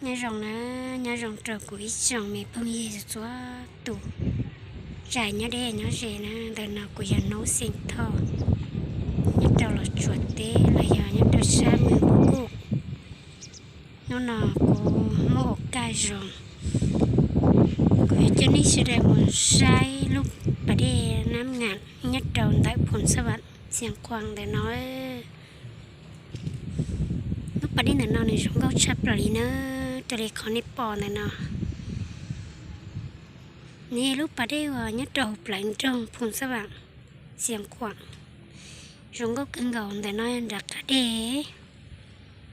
Nyob zoo na, nyob zoo rau kuv ib tsoom me phooj ywg txhua tus, tsav nyob deb nyob ze na. Ntawm no kuv yog Nub Xeem Thoj, nyob rau Los Tsuas teb los yog nyob rau sab Mws Kuj. Hnub no kuv muaj ua kaj zoo, kuv yuav coj nej sawv daws mus saib lub pas dej Nab Ngam nyob rau ntawm Phoos Xab Vam, Xiav Khuam ntawm no. Lub pas dej ntawm no nws zoo nkauj tshaj plaws li na, raws li qhov nej pom ntawm no. Nws yog lub pas dej uas nyob rau hauv plawv nroog Phoos Xab Vam, Xiav Khuam, zoo nkauj kawg nkaus. Ntawm no nram qab deg,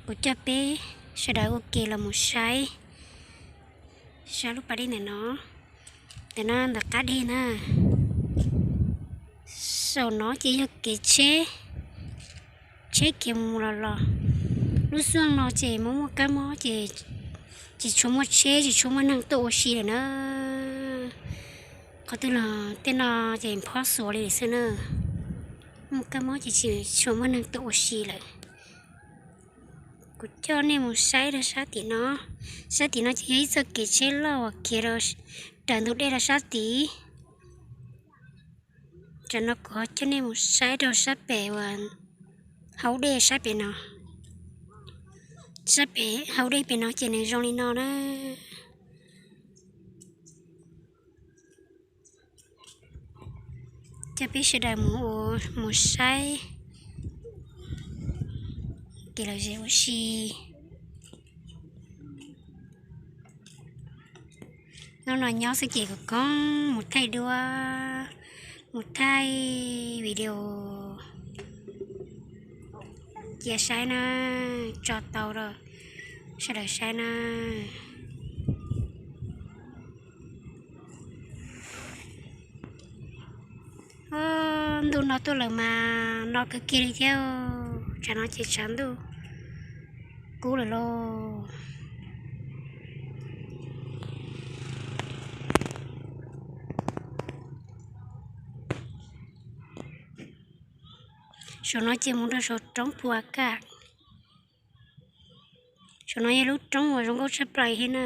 kuv coj peb sawv daws ua ke los mus saib, saib lub pas dej ntawm no. Ntawm no ntawm qab deg na, saum no ces yog kev tsheb, tsheb kev mus los los. Lub xyoo no ces muaj muaj kab mob ces tsis tshua muaj tsheb, tsis tshua muaj neeg tuaj ua si lawm na. Qhov twg los tej no ces phob xuav li lawm xwb na. Muaj kab mob ces tsis tshua muaj neeg tuaj ua si lawm. Kuv coj nej mus saib rau sab tim no. Sab tim no ces yog ib txoj kev tsheb loj uas khiav rau raws ntug dej rau sab tid. Tam no kuv ho coj nej mus saib rau sab pem uas hauv dej sab pem no. Sab pem hauv dej pem no ces nws zoo li no na. Coj peb sawv daws mus ua, mus saib kev lom zem ua si. Hnub no nyob xwb ces kuv koob mus thaij duab, mus thaij video cia saib na, tso tau rau sawv daws saib na. Ntuj no tuaj lawm mas no kawg kiag li thiab. Tshav no ces tshav ntuj kub lawm lauj. Saum no ces mus rau saum roob Phu A Kaj. Saum no yog lub roob uas zoo nkauj tshaj plaws thiab na.